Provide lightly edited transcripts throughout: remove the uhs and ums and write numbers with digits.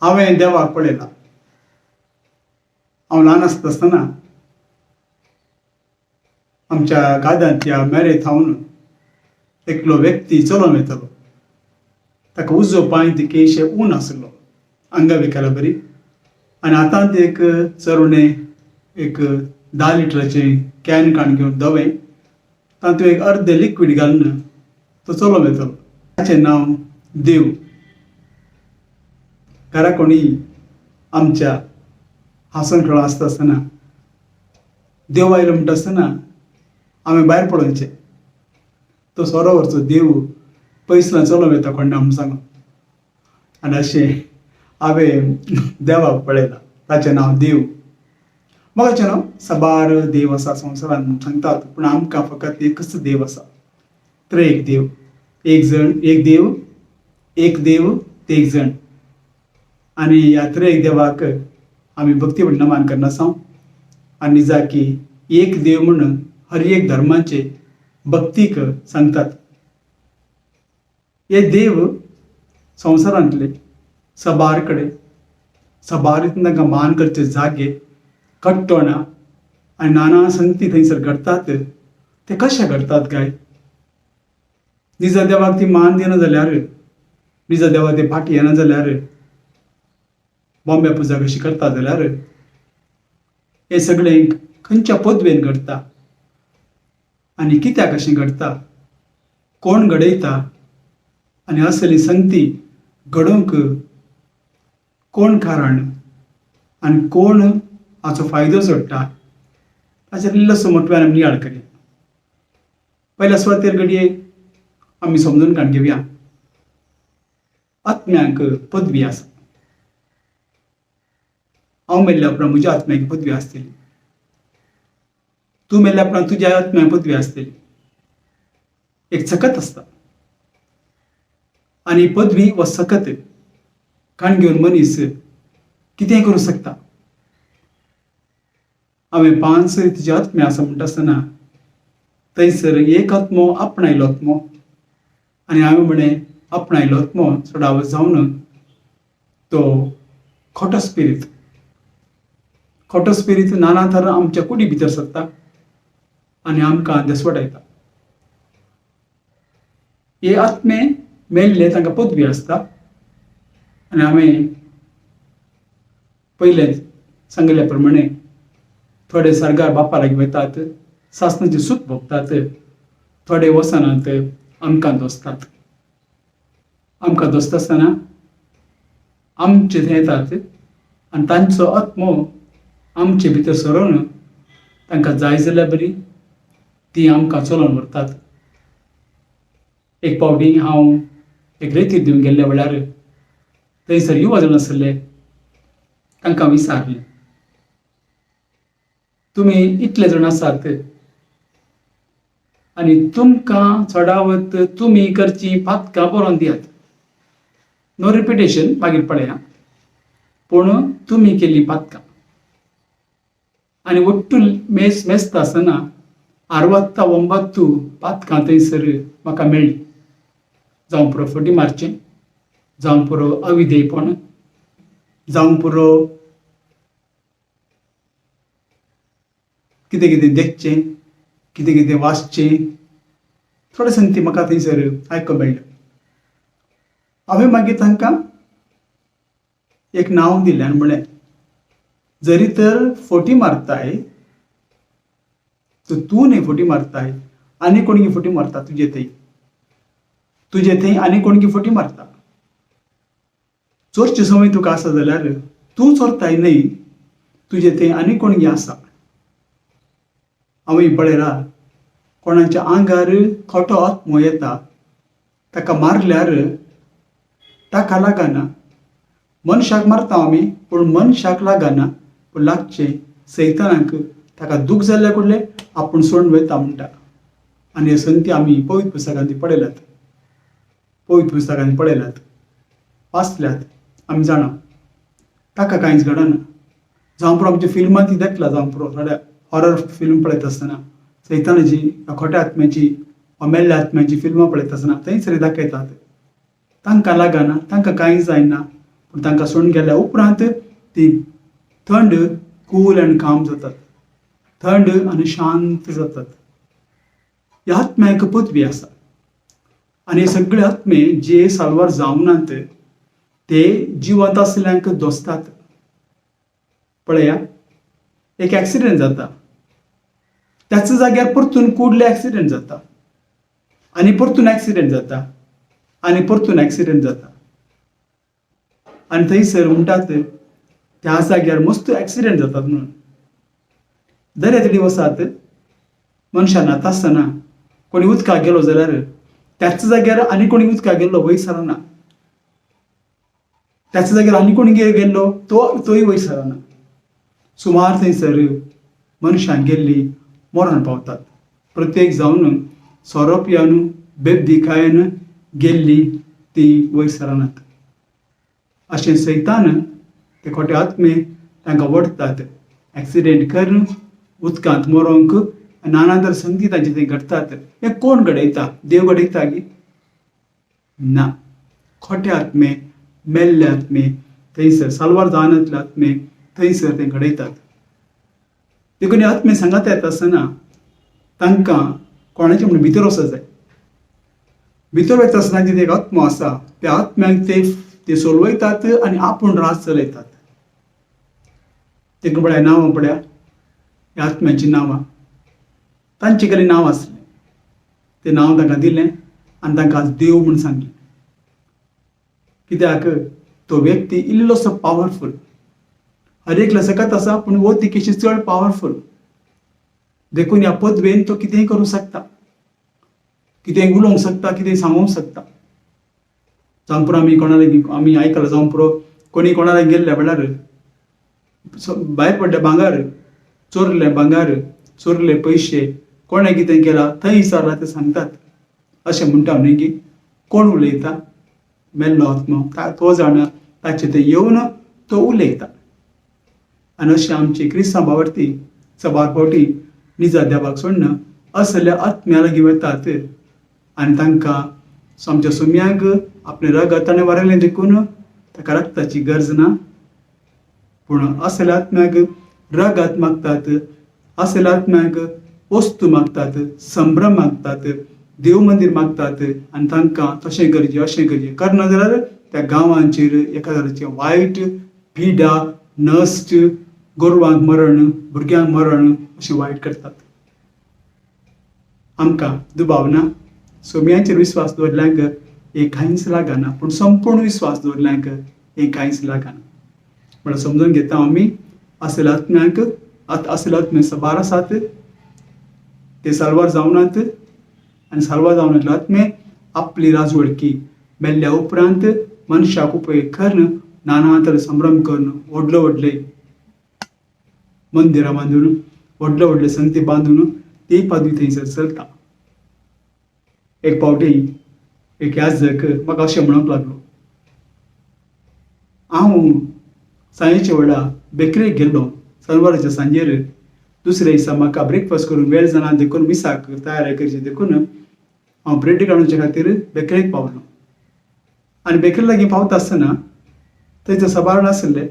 हांवें देवाक पळयला. हांव ल्हान आसता आसतना आमच्या गादांतल्या मेरे थावन एकलो व्यक्ती चलोन वयतालो. ताका उजवो पांय तिकेशे ऊन आसलो अंगविकाला बरी आनी हातांत एक चरुणें एक 10 लिटराचें can काण घेवन धवें तातूंत एक अर्दें लिक्वीड घालून तो चलोन वयतालो. ताचें नांव देव. घरा कोणीय आमच्या हांसून खेळून आसता आसतना देव आयलो म्हणटा आसतना हांवें भायर पळोवचें, तो सोरो व्हरचो देव पयसल्यान चलोन वयता कोण ना म्हूण सांगून. आनी अशें हांवें देवाक पळयला. ताचें नांव देव. म्हाका न्हू साबार देव आसा संवसारांत म्हूण सांगतात, पूण आमकां फकत एकच देव आसा, त्रेक देव. एक जण एक देव, एक देव तेग जण. आनी ह्या त्रेक देवाक आमी भक्ती म्हण नमन करना आसा. आनी निजाकी एक देव म्हूण हर एक धर्माचे भक्तीक सांगतात. हे देव संवसारांतले सबार कडेन सबार रितीन तांकां मान करचे जागे, कट्टोणां आनी नाना संगती थंयसर घडटात. ते कशे घडटात काय? निजा देवाक ती मान दिना जाल्यार, निजा देवाक ते फाटी येना जाल्यार, बॉम्बे पुजा कशी करता जाल्यार हें सगळें खंयच्या पदवेन घडटा आनी कित्याक अशें घडटा, कोण घडयता आनी असली संगती घडोवंक कोण कारण आनी कोण हाचो फायदो जोडटा, ताचेर इल्लोसो मोटव्यान आमी नियाळ करया. पयल्या सुवातेर घडये आमी समजून काण घेवया, आत्म्यांक पदवी आसा. हांव मेल्ल्या उपरांत म्हज्या आत्म्याक पदवी आसतली, तूं मेल्ल्या उपरांत तुज्या आत्म्याक पदवी आसतली. एक सकत आसता आनी पदवी वा सकत काण घेवन मनीस कितेंय करूंक शकता. हांवें 5 रितीचे आत्मे आसा म्हणटा आसतना थंयसर एक आत्मो आपणायलो आत्मो आनी हांवें म्हणलें आपणायलो आत्मो चडावत जावन तो खोटो स्पिरीत. खोटो स्पिरीत नाना तरान आमच्या कुडी भितर सरता आनी आमकां देसवटायता. हे आत्मे मेल्ले तांकां पदवी आसता. आनी हांवें पयलें सांगिल्ल्या प्रमाणे थोडे सर्गार बापा लागीं वतात, सासणाचें सूख भोगतात, थोडे वचनात, आमकां दोसतात. आमकां दोसता आसतना आमचे थंय येतात आनी तांचो आत्मो आमचे भितर सरून तांकां जाय जाल्यार बरी ती आमकां चलोवन व्हरतात. एक फावटी हांव एक रेतीर दिवंक गेल्ल्या वेळार थंयसर युवा जाण आसले, तांकां विचारलें, तुमी इतले जाण आसात आनी तुमकां चडावत तुमी करचीं पातकां बरोवन दियात. नो रिपिटेशन, मागीर पळया, पूण तुमी केल्लीं पातकां. आनी ಒಟ್ಟು मेज मेजता आसतना 69 पातकां थंयसर म्हाका मेळ्ळीं. जावं पुरो फटी मारचें, जावं पुरो अविधेयपण, जावं पुरो कितें कितें देखचें, कितें कितें वाचचें, थोडे संगती म्हाका थंयसर आयकूंक मेळ्ळ्यो. हांवें मागीर तांकां एक नांव दिलें आनी म्हणलें, जरी तर फटी मारताय तर तूं न्हय फटी मारताय, आनी कोणगी फटी मारता तुजे थंय, तुजे थंय आनी कोणगी फटी मारता. चोरची संवय तुका आसा जाल्यार तूं चोरताय न्हय, तुजे थंय आनी कोणगी आसा. हांवें पळयला कोणाच्या आंगार खोटो आत्मो येता, ताका मारल्यार ताका लागना. मनशाक मारता आमी पूण मनशाक लागना, पूण लागचें सैतानाक. ताका दूख जाल्ल्या कडले आपूण सोडून वयता म्हणटा. आनी हे संती आमी पवित्र पुस्तकांनी पळयल्यात, पवित्र पुस्तकांनी पळयल्यात, वाचल्यात, आमी जाणा ताका कांयच घडना. जावं पुरो आमच्या फिल्मांत ती देखला, जावं पुरो थोड्या हॉरर फिल्म पळयता आसतना सैतानाची, खोट्या आत्म्याची वा मेल्ल्या आत्म्याची फिल्मां पळयता आसतना थंयसर दाखयतात. तांकां लागना, तांकां कांय जायना, पूण तांकां सोडून गेल्या उपरांत ती थंड, कूल आनी काम जातात, थंड आनी शांत जातात. ह्या आत्म्याक पदवी आसा आनी हे सगळे आत्मे जे साल्वार जावनात ते जिवंत आसल्यांक दोसतात. पळया, एक एक्सिडेंट जाता, त्याच जाग्यार परतून कुडले एक्सिडेंट जाता आनी परतून एक्सिडेंट जाता आनी परतून एक्सिडेंट जाता. आनी थंयसर म्हणटात त्या जाग्यार मस्त एक्सिडेंट जातात म्हणून. दर्या तडी वसात, मनशां न्हाता आसतना कोणी उदकाक गेलो जाल्यार त्याच जाग्यार आनी कोणी उदकाक गेल्लो वयर सरना, त्याच जाग्यार आनी कोणी गेल्लो तोय वयर सरना. सुमार थंयसर मनशां गेल्ली मरण पावतात. प्रत्येक जावन सोरो पियान बेबदिकायेन गेल्ली ती वयर सरनात. अशें सैतान ते खोटे आत्मे तांकां वडटात, एक्सिडेंट करून उदकांत मरोंक नाना तर संगती तांचे थंय घडटात. हें कोण घडयता? देव घडयता गी? ना. खोटे आत्मे, मेल्ले आत्मे, थंयसर साल्वार जावनातले आत्मे थंयसर ते घडयतात. देखून हे आत्मे सांगात येता आसतना तांकां कोणाचें म्हणून भितर वचत जाय. भितर वता आसतना तितून एक आत्मो आसा, त्या आत्म्यांक ते सोलवयतात आनी आपूण राज चलयतात. देखून पळया नांवां, पळया ह्या आत्म्यांचीं नांवां, तांचे कडेन नांव आसलें, तें नांव तांकां दिलें आनी तांकां आज देव म्हूण सांगलें. कित्याक तो व्यक्ती इल्लोसो पावरफूल, हर एकलो सकत आसा पूण हो तिकेशी चड पावरफूल, देखून ह्या पदवेन तो कितेंय करूंक शकता, कितेंय उलोवंक शकता, कितेंय सांगूंक शकता. जावं पुरो आमी कोणा लागीं आमी आयकलां, जावं पुरो कोणी कोणा लागीं गेल्ले वेळार भायर पडले भांगर, चोरले भांगर, चोरले पयशे, कोणें कितें केलां थंय विचारलां ते सांगतात. अशें म्हणटा न्हय की कोण उलयता? मेल्लो आत्मो तो जाणा, ताचे थंय येवन तो उलयता. आनी अशें आमची क्रिस्तांव भावार्थी सबार फावटी निजा देवाक सोडून असल्या आत्म्या लागीं वतात आनी तांकां आमच्या सोम्यांक आपलें रगत ताणें वारयलें देखून ताका रगताची गरज ना, पूण असल्या आत्म्याक रगत मागतात, असल्या आत्म्याक वस्तू मागतात, संभ्रम मागतात, देव मंदीर मागतात आनी तांकां तशें करचें अशें करचें करना जाल्यार त्या गांवांचेर एका तरेचें वायट पिडा, नश्ट, गोरवांक मरण, भुरग्यांक मरण अशें वायट करतात. आमकां दुबाव ना, सोम्यांचेर विस्वास दवरल्यांक हें कांयच लागना, पूण संपूर्ण विस्वास दवरल्यांक हें कांयच लागना. म्हळ्यार समजून घेता आमी असल्या आत्म्यांक, असल्या आत्मे सबार आसात, ते साल्वार जावनात आनी साल्वार जावनातले आत्मे आपली राजवडकी मेल्ल्या उपरांत मनशाक उपयोग करून नाना तरे संभ्रम करून व्हडले व्हडले मंदिरां बांदून, व्हडले व्हडले संगती बांदून ती पदवी थंयसर चलता. एक फावटी एक याजक म्हाका अशें म्हणूंक लागलो, हांव सांजेच्या वेळा बेकरेक गेल्लो सनवाराच्या सांजेर, दुसऱ्या दिसा म्हाका ब्रेकफास्ट करूंक वेळ जाना देखून मिसाक तयारी करची देखून हांव ब्रेड काडूच्या खातीर बेकरेक पावलो. आनी बेकरी लागीं पावता आसतना थंयसर सबार नासले,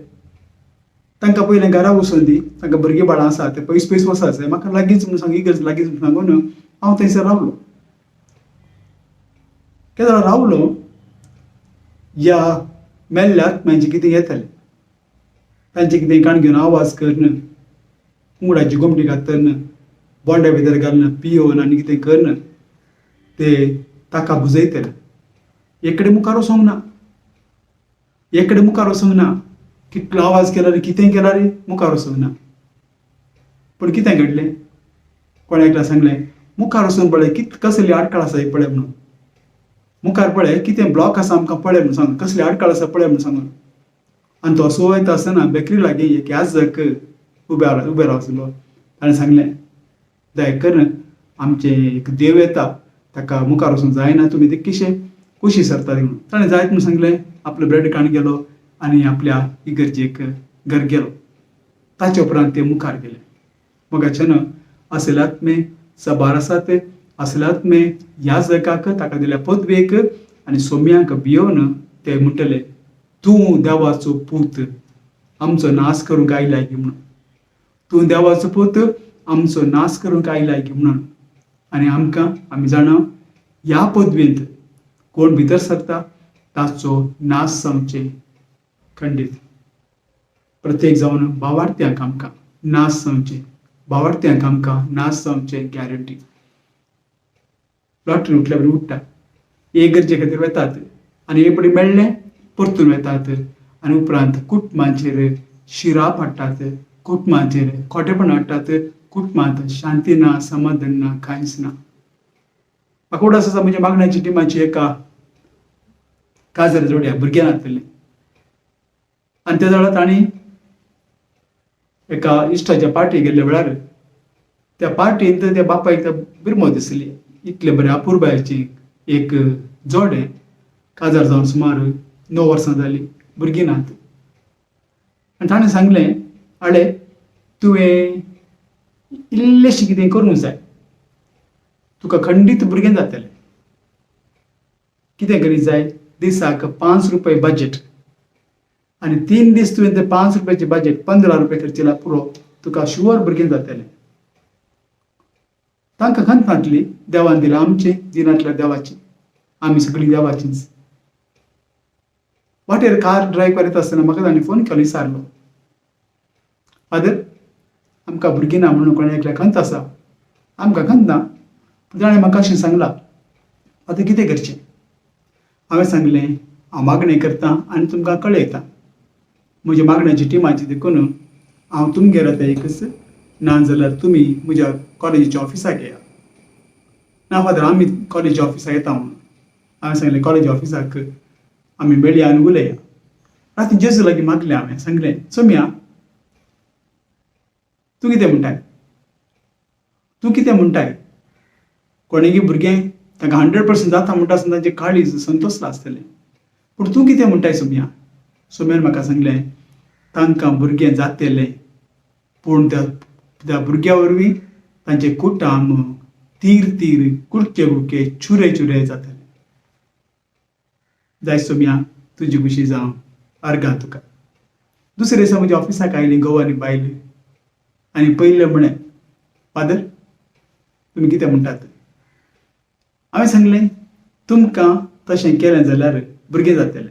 तांकां पयलें घरा वचून दी, तांकां भुरगीं बाळां आसा ते पयस पयस वचत जाय, म्हाका लागींच म्हणून सांग, इगर्ज लागींच म्हणून सांगून हांव थंयसर रावलो. केन्ना रावलो ह्या मेल्ल्या आत्म्यांचें कितें येतालें, तांचें कितें काण घेवन आवाज करून, कुंगडाची गोमटी घातन, बोंड्या भितर घालून पियोवन आनी कितें करून ते ताका बुजयतले. एकडे मुखार वचोंक ना, एकडे मुखार वचोंक ना, कितलो आवाज केला रे, कितें केला रे, मुखार वचोंक ना. पूण कितें घडलें, कोणें एकल्या सांगलें मुखार वचून पळय कसली आडखळ आसा ही पळय म्हणून, मुखार पळय कितें ब्लॉक आसा आमकां पळय म्हणून सांगून, कसली आडखळ आसा पळय म्हणून सांगून. आनी तो असो वयता आसतना बेकरी लागीं एक याजक उबे रावसलो. ताणें सांगलें दया करून आमचें एक देव येता, ताका मुखार वचूंक जायना, तुमी तितकीशे कुशी सरतात म्हणून. ताणें जायत म्हणून सांगलें, आपलो ब्रेड काण गेलो आनी आपल्या इगर्जेक घर गेलो. ताचे उपरांत ते मुखार गेले. मोगाच्यान असले आत्मे सबार आसात, असले आत्मे ह्या जगाक ताका दिल्या पदवेक आनी सोम्याक भियोवन ते म्हणटले तूं देवाचो पूत आमचो नाश करूंक आयलाय गी म्हणून, तूं देवाचो पूत आमचो नाश करूंक आयलाय गी म्हणून. आनी आमकां आमी जाणा ह्या पदवेंत कोण भितर सरता ताचो नाश जावचें खंडीत. प्रत्येक जावन भावार्थ्यांक आमकां नाश जावचें, भावार्थ्यांक आमकां नाश जावचें गॅरंटी. लॉटरी उठल्या बरी उठ्ठा, एक गरजे खातीर वेतात आनी एक पटी मेळ्ळें परतून वेतात आनी उपरांत कुटुंबांचेर शिराप हाडटात, कुटुंबांचेर खोटेपण हाडटात, कुटुंबांत शांती ना, समाधान ना, कांयच ना. म्हाका उडास आसा म्हज्या मागण्याची टिमाची एका काजार जोडया भुरग्यां नासतलें आनी त्या वेळार तांणी एका इश्टाच्या पार्टी गेल्ल्या वेळार त्या पार्टींत त्या बापायक त्या बिरमो दिसली. इतले बरें अपुरबायेची एक जोडें काजार जावन सुमार 9 वर्सां जालीं, भुरगीं नात. आनी ताणें सांगलें, आळे तुवें इल्लेशें कितें करूंक जाय, तुका खंडीत भुरगें जातलें. कितें करीत जाय, दिसाक 5 रुपये बजेट आनी 3 दीस तुवें ते 5 रुपयाचे बजेट 15 रुपये खर्चिला पुरो, तुका शुवर भुरगें जातलें. तांकां खंत नासली, देवान दिलां आमचें, दिनातल्या देवाचें, आमी सगळीं देवाचींच. वाटेर कार ड्रायव्ह करीत आसतना म्हाका ताणें फोन केलो, विचारलो, फादर आमकां भुरगीं ना म्हणून कोणा एकल्या खंत आसा? आमकां खंत ना, पूण ताणें म्हाका अशें सांगलां, आतां कितें करचें? हांवें सांगलें, हांव मागणें करतां आनी तुमकां कळयतां. म्हज्या मागण्याची टिमाची देखून हांव तुमगेर आतां एकच, ना जाल्यार तुमी म्हज्या कॉलेजीच्या ऑफिसाक येया. ना फादर, आमी कॉलेजी ऑफिसाक येता म्हणून. हांवें सांगलें, कॉलेज ऑफिसाक आमी मेळया आनी उलया. राती जेजू लागीं मागलें हांवें, सांगलें, सोम्या तूं कितें म्हणटाय, तूं कितें म्हणटाय? कोणेगी भुरगें तांकां 100% जाता म्हणटा आसतना तांचें काळीज संतोसलां आसतलें, पूण तूं कितें म्हणटाय सोम्या? सोम्यान म्हाका सांगलें, तांकां भुरगें जातलें, पूण त्या भुरग्या वरवीं तांचें कुटाम तीर तीर, कुडके कुडके, चुरे चुरे जातले. जाय सोम्या, तुजी खुशी जावं, अर्गां तुका. दुसरे दिसा म्हज्या ऑफिसाक आयली घोव आनी बायल आनी पयलें म्हळें, फादर तुमी कितें म्हणटात? हांवें सांगलें, तुमकां तशें केलें जाल्यार भुरगें जातलें.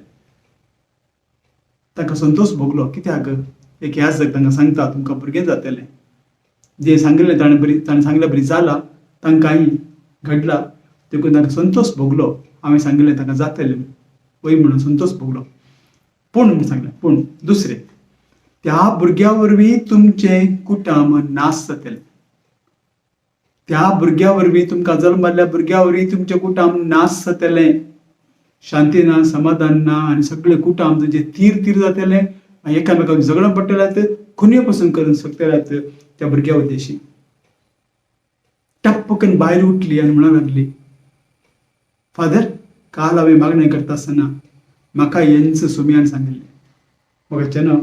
तांकां संतोश भोगलो, कित्याक एक याजक तांकां सांगता तुमकां भुरगें जातलें. जें सांगिल्लें ताणें बरी, ताणें सांगिल्लें बरी जालां, तांकांय घडलां, देखून तांकां संतोश भोगलो. हांवें सांगिल्लें तांकां जातलें वय म्हणून संतोश भोगलो. पूण म्हूण सांगलें, पूण दुसरें, त्या भुरग्या वरवीं तुमचें कुटुंब नाश जातलें. त्या भुरग्या वरवीं, तुमकां जल्मल्ल्या भुरग्या वरवीं तुमचें कुटुंब नाश जातलें. शांती ना, समाधान ना आनी सगळें कुटुंब तुमचें तीर तीर जातलें, एकामेकांक झगडूंक पडटलें, खुनये पसून करूंक शकतल्यात त्या भुरग्या उद्देशी. टप्प करून बायल उठली आनी म्हणूंक लागली, फादर काल हांवें मागणें करता आसतना म्हाका हेंच सोम्यान सांगिल्लें. म्हाका चेनो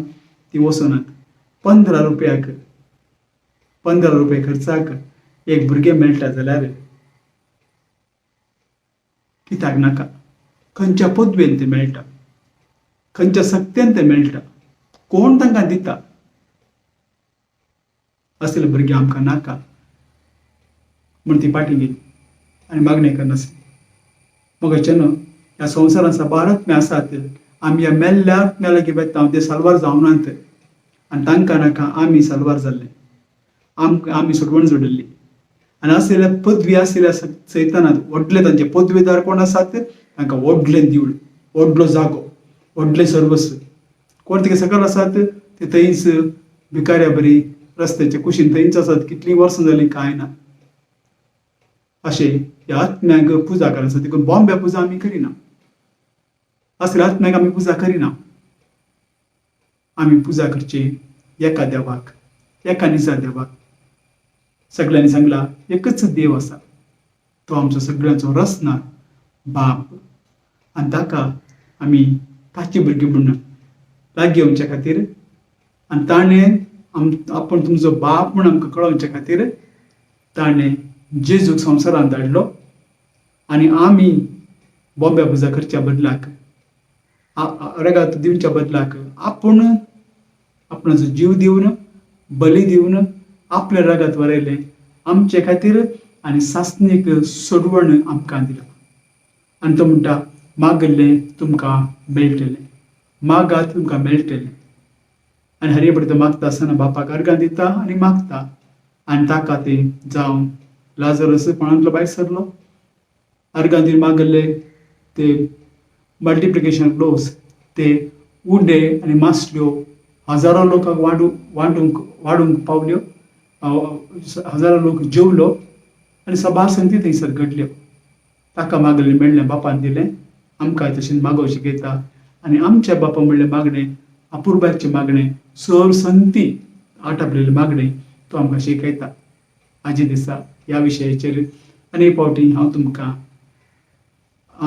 ती वचनात, 15 रुपयाक, 15 रुपये खर्चाक एक भुरगें मेळटा जाल्यार कित्याक नाका? खंयच्या पदवेन तें मेळटा, खंयच्या सक्तेन तें मेळटा, कोण तांकां दिता? असले भुरगें आमकां नाका म्हूण ती फाटीं गेली आनी मागणें करनासली. मगो न्हू ह्या संवसारांत साबार आत्मे आसात, आमी ह्या मेल्ल्या आत्म्या लागीं वेता, ते साल्वार जावनात आनी तांकां नाका आमी साल्वार जाल्ले, आमी सोडवण जोडिल्ली. आनी आशिल्ल्या पदवी आशिल्ल्या सैतानात व्हडले तांचे पदवीदार कोण आसात, तांकां व्हडलें देवूळ, व्हडलो जागो, व्हडलें सर्वस्व. कोण तिका सकयल आसात ते थंयच भिकाऱ्या बरी रस्त्याच्या कुशीन थंयच आसात, कितलीं वर्सां जालीं कांय ना. अशें ह्या आत्म्यांक पुजा करप, देखून बॉम्बे पुजा आमी करिना, असल्या आत्म्यांक आमी पुजा करिना. आमी पुजा करची एका देवाक, एका निजा देवाक. सगळ्यांनी सांगला एकच देव आसा, तो आमचो सगळ्यांचो रचणार बाप, आनी ताका आमी ताची भुरगीं म्हणून लागीं येवच्या खातीर आनी ताणें आपूण तुमचो बाप म्हूण आमकां कळोवच्या खातीर ताणें जेजूक संवसारांत धाडलो. आनी आमी बॉम्बे पुजा करच्या बदलाक रगात दिवच्या बदलाक आपूण आपणाचो जीव दिवन बली दिवन आपलें रगत वरयलें आमचे खातीर आनी सासणीक सोडवण आमकां दिला. आनी तो म्हणटा मागल्लें तुमकां मेळटलें, मागात तुमकां मेळटलें. आनी हरये पडटा मागता आसतना बापाक अर्गां दिता आनी मागता आनी ताका तें जावं लाजरस कोणांतलो भायर सरलो. अर्गां दिवन मागल्ले ते मल्टिप्लिकेशन लोस ते उंडे आनी मासल्यो हजारो लोकांक वांटूंक वाडूंक पावल्यो, हजारो लोक जेवलो आनी सबार संती थंयसर घडल्यो. ताका मागलें मेळ्ळें, बापान दिलें, आमकां तशें मागोवंक शिकयता. आनी आमच्या बापा म्हणलें मागणें अपुरबायचें मागणें सर संती आटापलेलें मागणें तो आमकां शिकयता. आजी दिसा ह्या विशयाचेर आनी एक फावटी हांव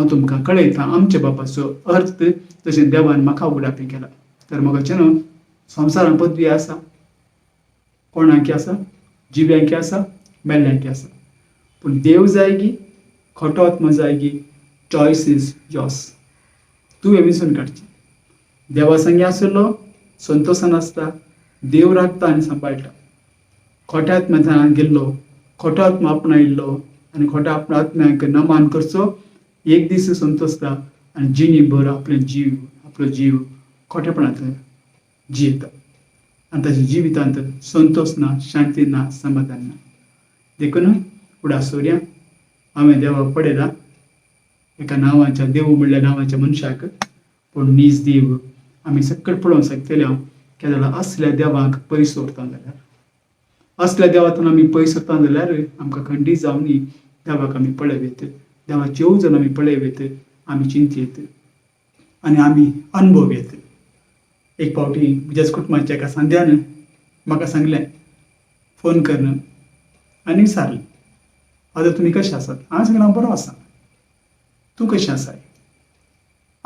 तुमकां कळयतां आमच्या बापाचो अर्थ तशें देवान म्हाका उगडापी केला. तर म्हाका न्हू संवसारान पदवी आसा, कोणाकी आसा, जिव्यांकी आसा, मेल्ल्यांकी आसा, पूण देव जायगी खोटो आत्मा जायगी, चॉयस is Jos. तुवें विंचून काडची. देवा संगी आशिल्लो संतोशान आसता, देव राखता आनी सांबाळटा. खोट्या आत्म्यान गेल्लो, खोटो आत्मा आपणायल्लो आनी खोट्या आपणा आत्म्याक नमान करचो एक दीस संतोसता आनी जिणी भर आपले जीव आपलो जीव खोटेपणांत जियेता आनी ताच्या जिवितांत संतोश ना, शांती ना, समाधान ना. देखून उडा सोर्या हांवें देवाक पळयला एका नांवाच्या देव म्हणल्या नांवाच्या मनशाक, पूण नीज देव आमी सकट पळोवंक शकतले हांव केन्ना असल्या देवाक पयस व्हरता जाल्यार, असल्या देवातून आमी पयस व्हरता जाल्यार आमकां खंडीत जावनी देवाक आमी पळयत, देवाची येवजण आमी पळयत, आमी चिंतयेत आनी आमी अनुभव येत. एक फावटी म्हज्याच कुटुंबाच्या एका सांद्यान म्हाका सांगलें, फोन करून आनी विचारलें, आतां तुमी कशें आसात? हांवें सांगलें हांव बरो आसा, तूं कशें आसाय?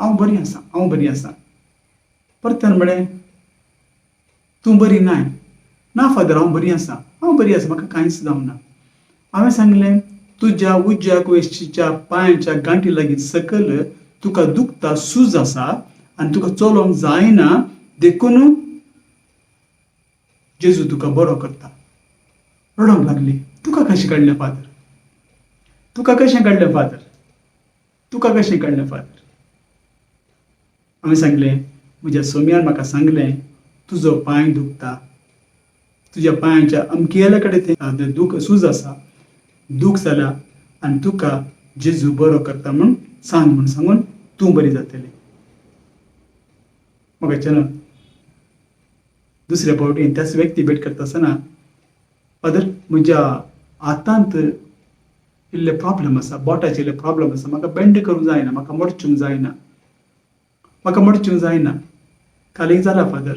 हांव बरी आसा, हांव बरी आसा. परत्यान म्हळें तूं बरी नाय? ना फादर, हांव बरी आसा, हांव बरी आसा, म्हाका कांयच जावंक ना. हांवें सांगलें तुज्या उज्या कुवेशीच्या पांयाच्या गांठी लागीं सकयल तुका दुखता, सूज आसा आनी तुका चलोवंक जायना, देखून जेजू तुका बरो करता. रडोंक लागली, तुका कशें काडलें फादर, तुका कशें काडलें फादर, तुका कशें काडलें फादर? हांवें सांगलें म्हज्या सोम्यान म्हाका सांगलें तुजो पांय दुखता, तुज्या पांयाच्या अमकेल्या कडेन तें दूख सूज आसा, दूख जाला आनी तुका जेजू बरो करता म्हूण सांग, म्हूण सांगून तूं बरी जातली. म्हाका चलो दुसऱ्या फावटी त्याच व्यक्ती भेट करता आसतना, फादर म्हज्या हातांत इल्ले प्रॉब्लम आसा, बोटाचे इल्ले प्रॉब्लम आसा, म्हाका बेंड करूंक जायना, म्हाका मडचूंक जायना, म्हाका मडचूंक जायना. काल एक जाला फादर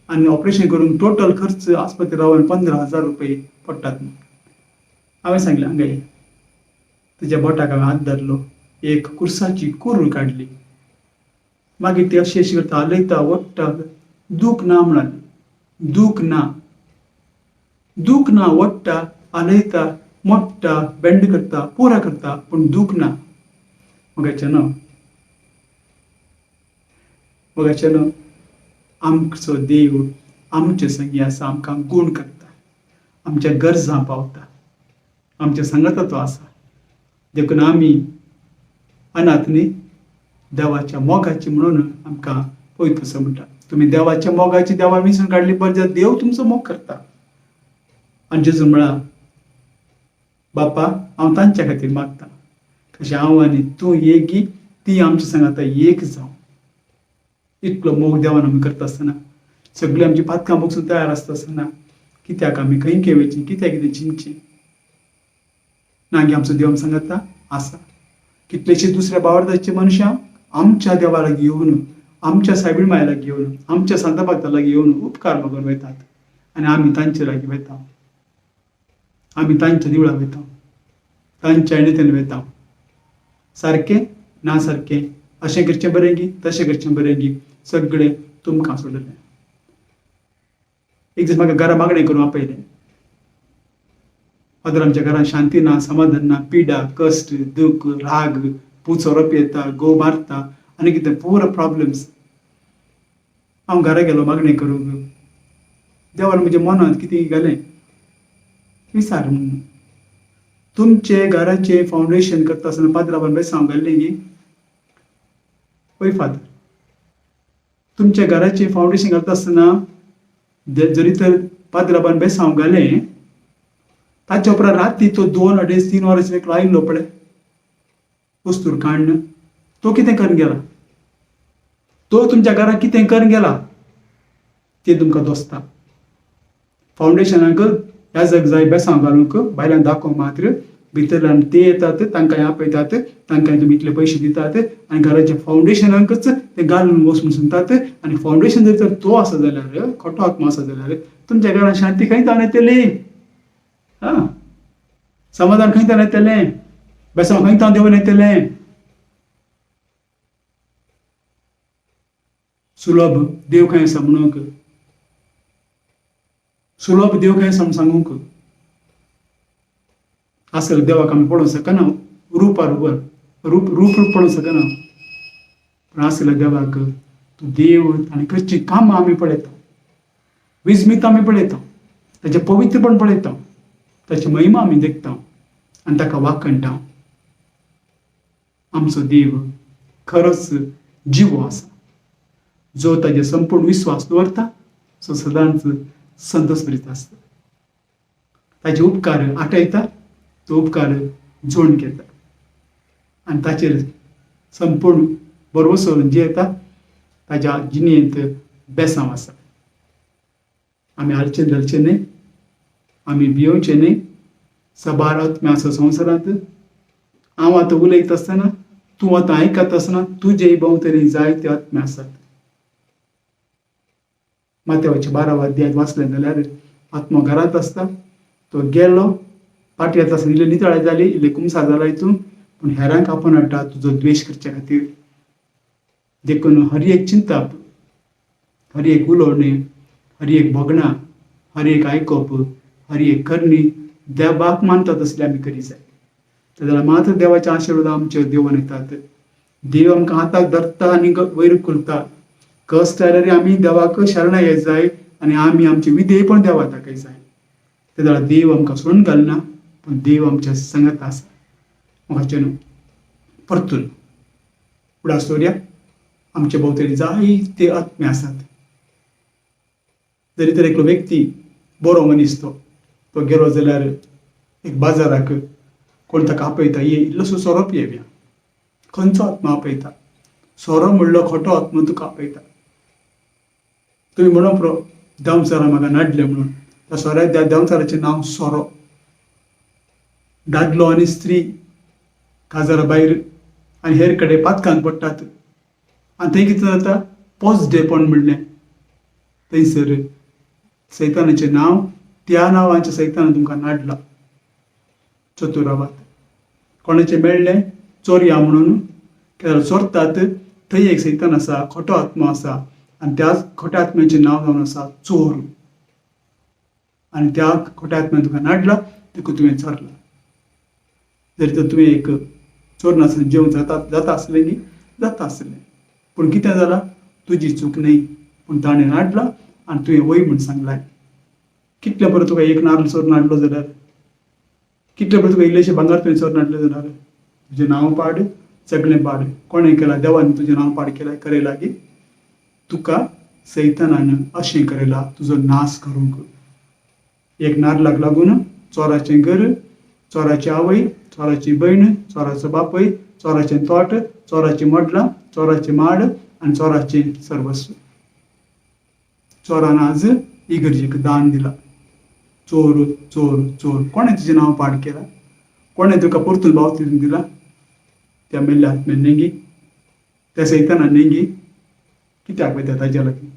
आनी ऑपरेशन करूंक टोटल खर्च आस्पत्रे रावन 15,000 रुपये पडटात. हांवें सांगलें हांगा ये, तुज्या बोटाक हांवें हात धरलो, एक कुर्साची कुरू काडली, मागीर ती अशी अशी करता, हालयता, ओडटा, दूख ना म्हणाली, दूख ना, दूख ना, ओडटा, हालयता, मोडटा, बेंड करता, पुरा करता, पूण दूख ना. मगाचे न्हू आमचो देव आमचे संगी आसा, आमकां गूण करता, आमच्या गरजां पावता, आमच्या सांगाता तो आसा. देखून आमी अनाथ न्ही, देवाच्या मोगाची म्हणून आमकां पवित्र पुस्तक म्हणटा, तुमी देवाच्या मोगाची देवा विंचून काडली बरें जाल्यार देव तुमचो मोग करता. आनी जेजू म्हळा, बापा हांव तांच्या खातीर मागता, कशें हांव आनी तूं एक, ती आमच्या सांगाता एक जावं. इतलो मोग देवान आमी करता आसतना, सगळीं आमची पातकां भोगसून तयार आसता आसतना कित्याक आमी खंय खंय वयचीं, कित्याक कितें चिंतचें ना गे? आमचो देव सांगता आसा. कितलेशे दुसऱ्या बावडताचे मनशां आमच्या देवा लागीं येवन, आमच्या सायबीण माया लागीं येवन, आमच्या सांता भक्ता लागीं येवन उपकार मागून वयतात आनी आमी तांचे लागीं वयता, आमी तांच्या देवळां वयता, तांच्या एणेतेन वयता. सारकें ना सारकें, अशें करचें बरें गी, तशें करचें बरें गी, सगळें तुमकां सोडलें. एक दीस म्हाका घरा मागणें करूंक आपयलें. फादर आमच्या घरांत शांती ना, समाधान ना, पिडा, कश्ट, दुख, राग, पूत सोरो पियेता, घोव मारता आनी कितें पुरो प्रॉब्लम्स. हांव घरा गेलो मागणें करूंक. देवान म्हज्या मनांत कितें घालें विचार म्हणून. तुमचे घराचें फावंडेशन करता आसतना पाद्राबान बेसांव घाल्लें गी? हय फादर. तुमच्या घराचें फावंडेशन घालता आसतना जरी तर पाद्राबान बेसांव घालें, ताच्या उपरांत राती तो 2 अडेज 3 वरांचेर एकलो आयिल्लो पळय वस्तूर काण्ण, तो कितें करून गेला? तो तुमच्या घरांत कितें करून गेला तें तुमकां दोसता. फावंडेशनाक याजक जाय बेसांव घालूंक भायल्यान दाखोवंक मात्र, भितरल्यान ते येतात तांकां आपयतात, तांकां तुमी इतले पयशे दितात आनी घराच्या फावंडेशनाकच ते घालून वच म्हूण सांगतात. आनी फावंडेशन जर तर तो आसा जाल्यार, खोटो आत्मो आसा जाल्यार तुमच्या घरांत शांती खंय जावन येतली? आं, समाधान खंय जावन येतलें? बेसांव खंय जावन देंवन येतलें? सुलभ देव खंय आसा म्हणूंक, सुलभ देव खंय आसा म्हूण सांगूंक आसल देवाक आमी पळोवंक शकना, रुपार उबर रूप रूप रूप पळोवंक शकना, पूण आसल्या देवाक तूं देव आनी करचीं कामां आमी पळयता, विस्मीत आमी पळयता, ताचें पवित्रपण पळयता, ताची महिमा आमी देखता आनी ताका वाखणटा. आमचो देव खरोच जिवो आसा, जो ताजेर संपूर्ण विस्वास दवरता सो सदांच संतोश भरीत आसता. ताजे उपकार आठयता, तो उपकार जोडून घेता आनी ताचेर संपूर्ण भरवंसो दवरून जियेता. ताज्या जिणेंत बेसांव आसा. आमी हालचें धरचें न्हय, आमी भियोवचें न्हय. सबार आत्म्या आसा संवसारांत. हांव आतां उलयता आसतना, तूं आतां आयकता आसतना तुजे भोंवतणी जायते आत्मे आसात. मातेवाचे 12 अध्यायांत वाचलें जाल्यार आत्मो घरांत आसता, तो गेलो पाटी येता आसतना इल्ली नितळाय जाली, इल्लें कुमसार जाला हितून, पूण हेरांक आपोवन हाडटा तुजो द्वेश करचे खातीर. देखून हर एक चिंतप, हर एक उलोवणें, हर एक भोगणां, हर एक आयकप, हर एक करणी देवाक मानता तसली आमी करी जाय. तेन्ना मात्र देवाचे आशिर्वाद आमचेर देंवून येतात. देव आमकां हाताक धरता आनी वयर उखलता. कश्ट आयल्यार आमी देवाक शरणां येत जाय आनी आमी आमचें विधेयपण देवाक दाखय जाय. तेन्ना देव आमकां सोडून घालना, पूण देव आमच्या सांगाता आसा. म्हाका न्हू परतून फुडार दवरया. आमचे भोंवतणी जायते आत्मे आसात. जरी तर एकलो व्यक्ती बरो मनीस तो तो गेलो जाल्यार एक बाजाराक कोण ताका आपयता, ये इल्लोसो सोरो पियेवया. खंयचो आत्मा आपयता? सोरो म्हणलो खोटो आत्मा तुका आपयता. तुमी म्हणो पुरो देंवचारान म्हाका नाडलें म्हणून. त्या सोऱ्या त्या देंवचाराचें नांव सोरो. दादलो आनी स्त्री काजारा भायर आनी हेर कडेन पातकांत पडटात आनी थंय कितें जाता? पोजडेपण म्हणलें थंयसर सैतानाचें नांव, त्या नांवाचें सैतानान तुमकां नाडलां. चतूर रावात. कोणाचें मेळ्ळें चोरया म्हणून केन्ना चोरतात, थंय एक सैतान आसा, खोटो आत्मो आसा आनी त्या खोट्या आत्म्याचें नांव जावन आसा चोर. आनी त्या खोट्या आत्म्यान तुका नाडला देखून तुवें चोरला. जरी तर तुवें एक चोर नासतना जेवण जाता जाता आसलें न्ही, जाता आसलें, पूण कितें जालां? तुजी चूक न्हय, पूण ताणें नाडला आनी तुवें वय म्हूण सांगलाय. कितलें बरें तुका एक नाल्ल चोरून हाडलो जाल्यार, कितलें बरें तुका इल्लेशें भांगर तुवें चोरून हाडलें जाल्यार, तुजें नांव पाड, सगळें पाड. कोणें केलां? देवान तुजें नांव पाड केलां करयलां गी? तुका सैतानान अशें करयलां तुजो नाश करूंक. एक नाल्लाक लागून चोराचें घर, चोराची आवय, चोराची भयण, चोराचो बापूय, चोराचें तोट, चोराचीं मडलां, चोराचें माड आनी चोराचें सर्वस्व. चोरान आज इगर्जेक दान दिलां. चोर, चोर, चोर. कोणें तुजें नांव पाड केलां? कोणें तुका परतून बावतीज्म दिलां? त्या मेल्ल्या आत्म्यान न्हय गी? त्या सैतानान न्हय गी? कित्याक वयता ताज्या लागीं?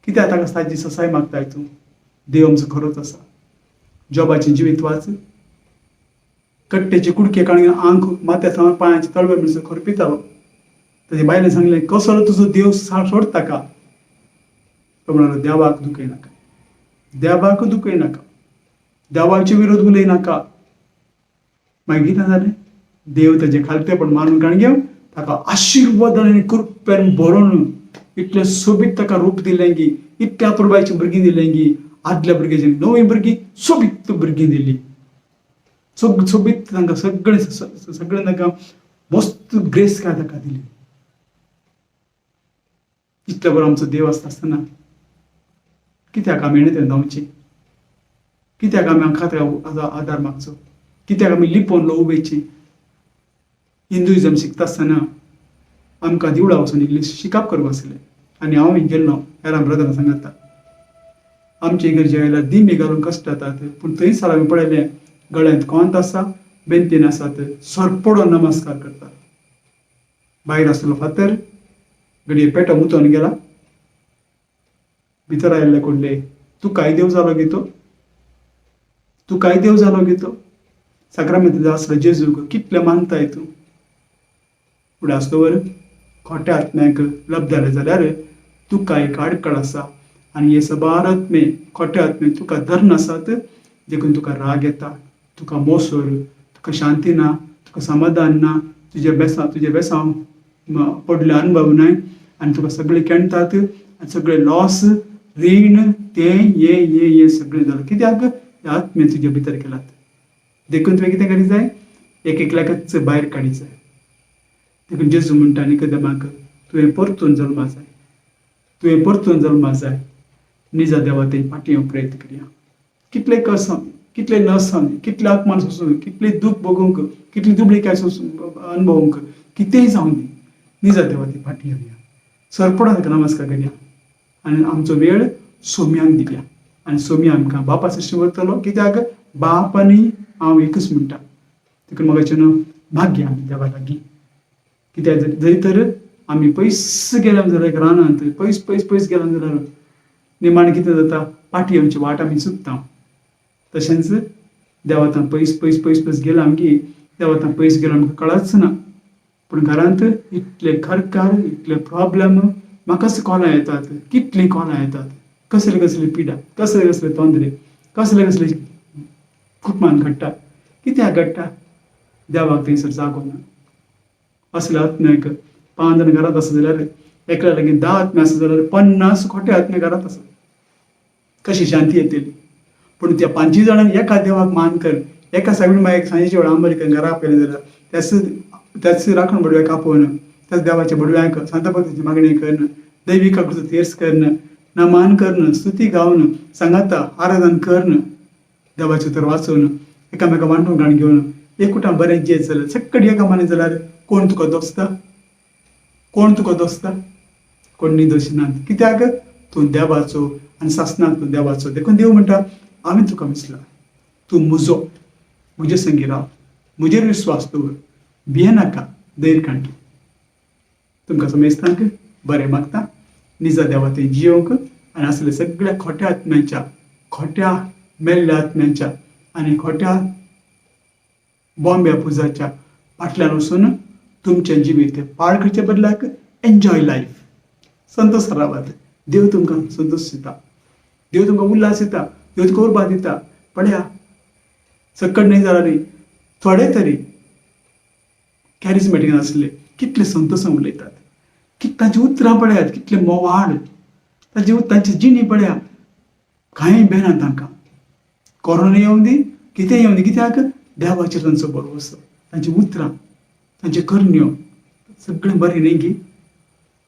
कित्याक ताका ताजी ससाय मागताय तूं? देव आमचो खरोच आसा. जॉबाचें जिवीत वाच. कट्टेचे कुडके काडून आंग माथ्या सावन पांयांचे तळवे म्हणसर खरपितालो. ताजे बायलेन सांगलें, कसलो तुजो देव सोड ताका. तो म्हणालो, देवाक दुखय नाका, देवाक दुखय नाका, देवाचे विरोध उलय नाका. मागीर कितें जालें? देव ताजें खालतेपण मानून काण घेवन ताका आशिर्वादान आनी कृपेन भरून इतलें सोबीत ताका रूप दिलें की, इतल्या अपुरबायचीं भुरगीं दिलें की, आदल्या भुरग्याची नवीं भुरगीं सोबीत भुरगीं दिलीं. सोबीत तांकां सगळें सगळें तांकां मस्त ग्रेस काय ताका दिली. इतलो बरो आमचो देव आसता आसतना कित्याक आमी येणें धांवची? कित्याक आमी हांकां आदार मागचो? कित्याक आमी लिपोवन ल्हवू वयची? हिंदुइजम शिकता आसतना आमकां दिवळा वचून इंग्लीश शिकप करूंक आसलें आनी हांव गेल्लो हेरां ब्रदरां सांगाता. आमचे इगर्जे आयल्यार दिमी घालून कश्ट जातात, पूण थंयसर हांवें पळयलें, गळ्यांत कोंत आसा, बेंतीन आसात, सरपडोन नमस्कार करतात. भायर आसलो फातर घडये पेटो मुतोन गेला. भितर आयिल्ले कोडले, तूं काय देव जालो गे तो? तूं काय देव जालो गे तो? साक्रामेंत आसलो जेजूक कितले मानताय तूं? फुडें आसतवर खोट्या आत्म्याक लब्ध जालें जाल्यार तुका एक आडखळ आसा आनी हे सबार आत्मे, खोटे आत्मे तुका धरून आसात, देखून तुका राग येता, तुका मोसर, तुका शांती ना, तुका समाधान ना, तुजें बेसांव पडले अनुभव नाय आनी तुका सगळे केणतात आनी सगळे लॉस, रीण, तें हें हें हें सगळें जालां. कित्याक हे आत्मे तुजे भितर केलात. देखून तुवें कितें करीत जाय? एक एकल्याकच भायर काडीत जाय. देखून जेजू म्हणटा निकोदेमाक, तुवें परतून जल्मा जाय, तुवें परतून जल्मा जाय. निजा देवा थंय फाटीं येवंक प्रयत्न करया. कितले कस जावं दी, कितले लस जावं दी, कितले अपमान सोंसूं, कितले दूख भोगूंक, कितली दुबळीकाय सोंसूं अनुभवूंक, कितेंय जावं दी, निजा देवा थंय फाटीं येवया, सरपळान ताका नमस्कार करया आनी आमचो वेळ सोम्याक दिवया आनी सोम्या आमकां बापा सृश्टी व्हरतलो. कित्याक बाप आनी हांव एकूच म्हणटा. देखून म्हाका न्हू मागया आमी देवा लागीं. कित्याक जरी तर आमी पयस गेले जाल्यार एक रानांत पयस पयस पयस गेले जाल्यार निमाणें कितें जाता? पाटी येवची वाट आमी चुकता. तशेंच देवातां पयस पयस पयस पयस गेले आमगे, देवातां पयस गेले आमकां कळच ना. पूण घरांत इतले खरकार, इतले प्रॉब्लम, म्हाकाच कॉलां येतात, कितलीं कॉलां येतात, कसले कसले पिडा, कसले कसले तोंदरे, कसले कसले कुटुंबान घडटा. कित्याक घडटा? देवाक थंयसर जागो ना. असले आत्म्याक 5 जाण घरांत आसा जाल्यार एकल्या लागीं 10 आत्मे आसा जाल्यार 50 खोटे आत्मे घरांत आसा. कशी शांती येतली? पूण त्या 5 जाणांनी एका देवाक मान कर, एका सायबीण मायेक सांजेच्या वेळार आंबरी करून घरा आपयलें जाल्यार त्याच त्याच राखण बडव्याक आपोवन त्याच देवाच्या बडव्यांक सांताभक्तीची मागणी करून, दैवी काकुळचो तेर्स करून, नमान करून, स्तुती गावन, सांगाता आराधन करून, देवाचें उतर वाचून, एकामेका वांटून काण घेवन एकूटां बरें जियेत जाल्यार, सक्कड एका मनान जाल्यार कोण तुका दोसता? कोण तुका दोसता? कोण निदोशी नात. कित्याक तूं देवाचो आनी सासणाक तूं देवाचो. देखून देव म्हणटा, हांवें तुका विसला, तूं म्हजो, म्हजे संगी राव, म्हजेर विस्वास दवर, भियेनाका, धैर्य काडटी. तुमकां समेस्तांक बरें मागता, निजा देवा थंय जियोवंक आनी आसले सगळ्या खोट्या आत्म्यांच्या, खोट्या मेल्ल्या आत्म्यांच्या आनी खोट्या बॉम्ब्या पुजाच्या फाटल्यान वचून तुमचें जिवीत पाड करचे बदलाक एन्जॉय लायफ, संतोश रावात. देव तुमकां संतोश दिता, देव तुमकां उल्हास दिता, देव तुमकां उर्बा दिता. पळया, सक्कड न्हय जाल्यार थोडे तरी कॅरिजमॅटीक आसले कितले संतोशान उलयतात, की तांची उतरां पळयात कितले मोवाळ, तांची जिणी पळया, कांय बेना तांकां. कोरोना येवन दी, कितें येवन दी, कित्याक देवाचेर तांचो भरवंसो. तांची उतरां, तांच्यो करण्यो सगळें बरें न्ही गी?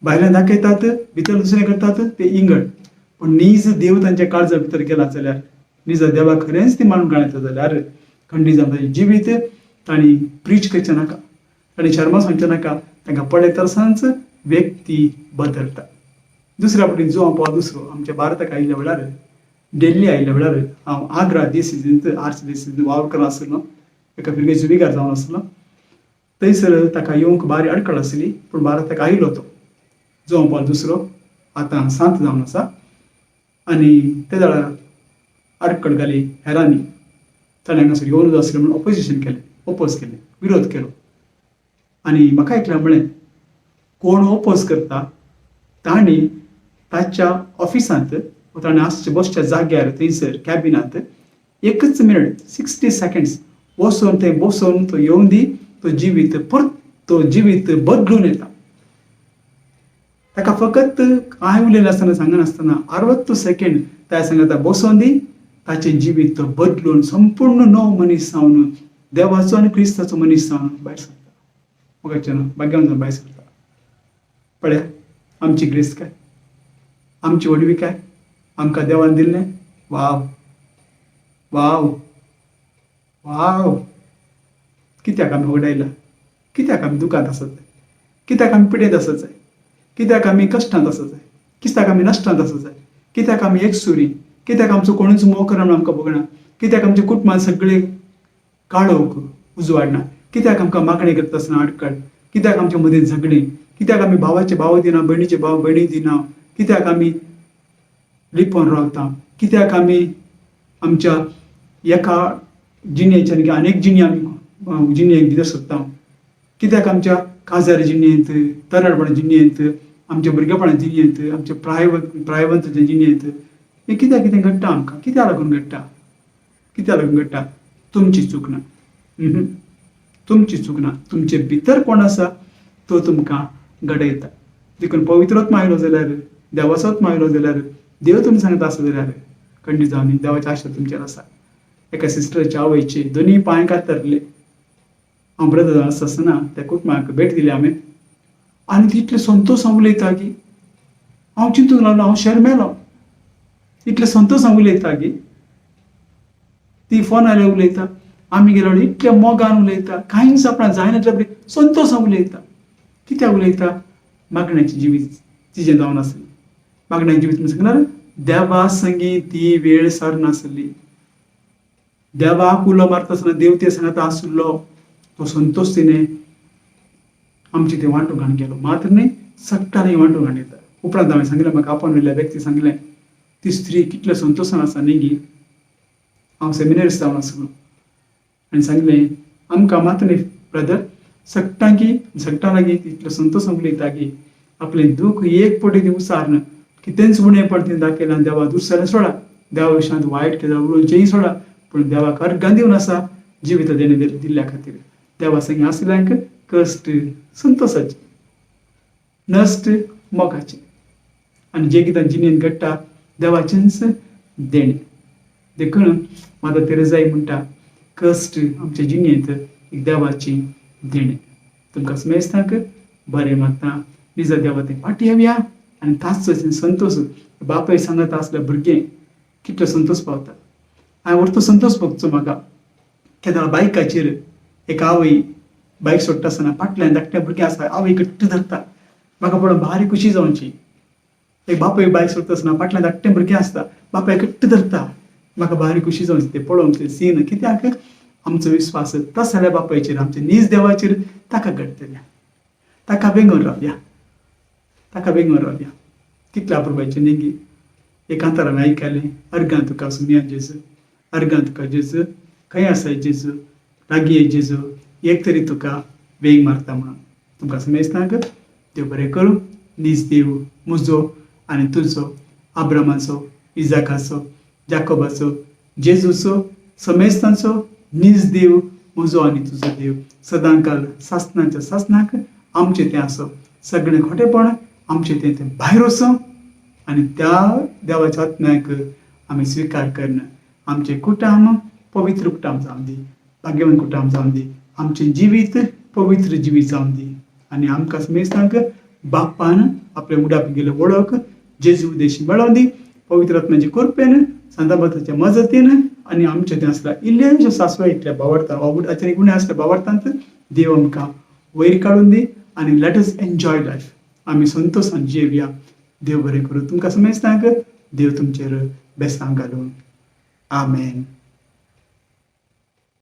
भायल्यान दाखयतात, भितर दुसरें करतात ते इंगळ. पूण नीज देव तांच्या काळजा भितर गेला जाल्यार, नीज देवाक खरेंच ती मानून काडता जाल्यार खंडीत जावन तांचें जिवीत तांणी प्रीच करचें नाका, तांणी शर्मा सांगचें नाका, तांकां पळयत आसतनाच व्यक्ती बदलता. दुसऱ्या फावटी जुवांव पावल दुसरो आमच्या भारताक आयिल्ल्या वेळार, दिल्ली आयिल्ल्या वेळार हांव आग्रा डिसिजींत, आर्च डिसिजींत वावर करत आसलो, एका फिरगेचो विगार जावन आसलो. थंयसर ताका येवंक भारी आडखळ आसली, पूण भारताक आयलो तो जुवांव पावल दुसरो, आतां सांत जावन आसा. आनी ते वेळार आडखळ घाली हेरांनी, ताणें हांगासर येवनूच आसलें म्हणून ऑपोजिशन केलें, ओपोज केलें, विरोध केलो. आनी म्हाका एकल्यान म्हळें, कोण ओपोज करता तांणी ताच्या ऑफिसांत वा ताणें आसच्या बसच्या जाग्यार थंयसर कॅबिनांत एकच मिनट 60 सेकंड्स वचून थंय बसून तो येवन दी, तो जिवीत परतून तो जिवीत बदलून येता. ताका फकत कांय उलयनासतना, सांगनासतना 60 सेकेंड त्या सांगता बसोन दी, ताचें जिवीत तो बदलून संपूर्ण नवो मनीस जावन, देवाचो आनी क्रिस्ताचो मनीस जावन भायर सरता. मोगाचें भाग्यान जावन भायर सरता. पळया आमची ग्रेस काय, आमची व्हडवी काय आमकां देवान दिल्लें. वाव वाव वाव. कित्याक आमी वडायला? कित्याक आमी दुखांत आसत जाय? कित्याक आमी पिडेंत आसत जाय? कित्याक आमी कश्टांत आसत जाय? कित्याक आमी नश्टांत आसत जाय? कित्याक आमी एकसुरी? कित्याक आमचो कोणूच मोग करना म्हणून आमकां भोगना? कित्याक आमच्या कुटुंबान सगळे काळोख उजवाडना? कित्याक आमकां मागणें करता आसतना आडखळ? कित्याक आमच्या मदीं झगडीं? कित्याक आमी भावाचे भाव दिना, भयणीचे भाव भयणी दिना? कित्याक आमी लिपोवन रावता? कित्याक आमी आमच्या एका जिणेच्या आनी अनेक जिणी आमी जिणेक भितर सरता? कित्याक आमच्या काजार जिणेंत, तरणाटपणा जिणेंत, आमच्या भुरगेपणा जिणेंत, आमच्या प्रायवंताच्या जिणेंत हें कित्याक कितें घडटा आमकां? कित्याक लागून घडटा? कित्याक लागून घडटा? तुमची चूक ना, तुमची चूक ना. तुमचे भितर कोण आसा तो तुमकां घडयता. देखून पवित्र आत्मा आयलो जाल्यार, देवाचो आत्मा आयलो जाल्यार, देव तुमी सांगता आसा जाल्यार खंडीत जावन देवाची आशा तुमचेर आसा. एका सिस्टराच्या आवयचे दोनूय पांय कातरले. हांव ब्रदर आसता आसतना त्या कुटुंबाक भेट दिली हांवें आनी ती इतले संतोश उलयता की हांव चिंतूंक लागलो, हांव शर्मेलो. इतले संतोश उलयता की ती फोन आयल्यार उलयता, आमी गेल्यार इतल्या मोगान उलयता, कांयच आपणाक जायना जाल्यार संतोश उलयता. कित्याक उलयता? मागण्याचें जिवीत तिजें जावन आसलें. मागण्याचें जिवीत म्हणून सांगणार देवा संगी ती वेळ सरनासली. देवाक उलो मारता आसतना देव ते सांगता आसलो तो संतोश तिणें आमची ते वांटूंक हाडून गेलो. मात्र न्ही, सगळ्यांनी वांटूंक हाडून येता. उपरांत हांवें सांगलें, म्हाका आपोवन व्हेल्ल्या व्यक्ती सांगलें, ती स्त्री कितल्या संतोशान आसा न्ही गी. हांव सेमिनरीस्ट जावन आसलो आनी सांगलें, आमकां मात्र न्ही ब्रदर, सगटांकी सगटां लागीं इतलो संतोश उलयता की आपलें दूख एक पटी ती उसारन कितेंच उणें पड ती दाखयलां देवा दुसऱ्यान सोडा, देवा विशयांत वायट कितें उलोवचेंय सोडा, पूण देवाक अर्गां दिवन आसा जिविता देणें दिल्ल्या खातीर. देवा संगी आसल्यांक कश्ट संतोशाचें, नश्ट मोगाचें आनी जें कितें जिणेंत घडटा देवाचेंच देणें. देखून माता तेरेजाई म्हणटा, कश्ट आमच्या जिणेंत एक देवाचें देणें. तुमकां समेस्तांक बरें मागता. निजा देवा तें फाटी येवया आनी ताचो संतोश बापाय सांगता आसल्या भुरगें कितलो संतोश पावता. हांवें व्हरतो संतोश भोगचो म्हाका केन्ना बायकाचेर एक आवय बायक सोडटा आसतना फाटल्यान धाकटें भुरगें आसा, आवय घट्ट धरता, म्हाका पळोवन भारी खुशी जावची. एक बापूय बायक सोडटा आसतना फाटल्यान धाकटें भुरगें आसता, बापाय घट्ट धरता, म्हाका भारी खुशी जावची तें पळोवन तें सीन. कित्याक आमचो विस्वास तसल्या बापायचेर, आमच्या नीज देवाचेर, ताका घडटलें, ताका बेंगून रावया, ताका बेंगून रावया. कितल्या अपुरबायचें न्ही गी. एकांतार हांवें आयकलें, अर्गां तुका सुमया जेजू, अर्गां तुका जेजू, खंय आसाय जेजू, लागीं जेजू, एक तरी तुका वेंग मारता म्हणून. तुमकां समेस्तांक देव बरें करूं. नीज देव म्हजो आनी तुजो, आब्रामाचो, इजाकाचो, जाकोबाचो, जेजूचो, समेस्तांचो नीज देव म्हजो आनी तुजो देव सदांकाल सासणाच्या सासणाक आमचें तें आसो. सगळें खोटेपण आमचें तें तें भायर वचूं आनी त्या देवाच्या आत्म्याक आमी स्विकार करून आमचें कुटुंब पवित्र कुटुंब जावन दी, भाग्यवंत कुटुंब जावन दी, आमचें जिवीत पवित्र जिवीत जावन दी आनी आमकां समेस्तांक बापान आपल्या उडाप गेले वळख जेजू उद्देशी मेळोवन दी, पवित्र आत्म्याचे कृपेन, सांताबाताच्या मजतीन आनी आमच्या तें आसल्या इल्लेशे सासवा इतल्या बावडता वा उडाचें गुणे आसल्या बावडतांत देव आमकां वयर काडून दी आनी let us enjoy life. आमी संतोशान जियेवया. देव बरें करूं तुमकां समेस्तांक. देव तुमचेर बेसांव घालूं. आमेन.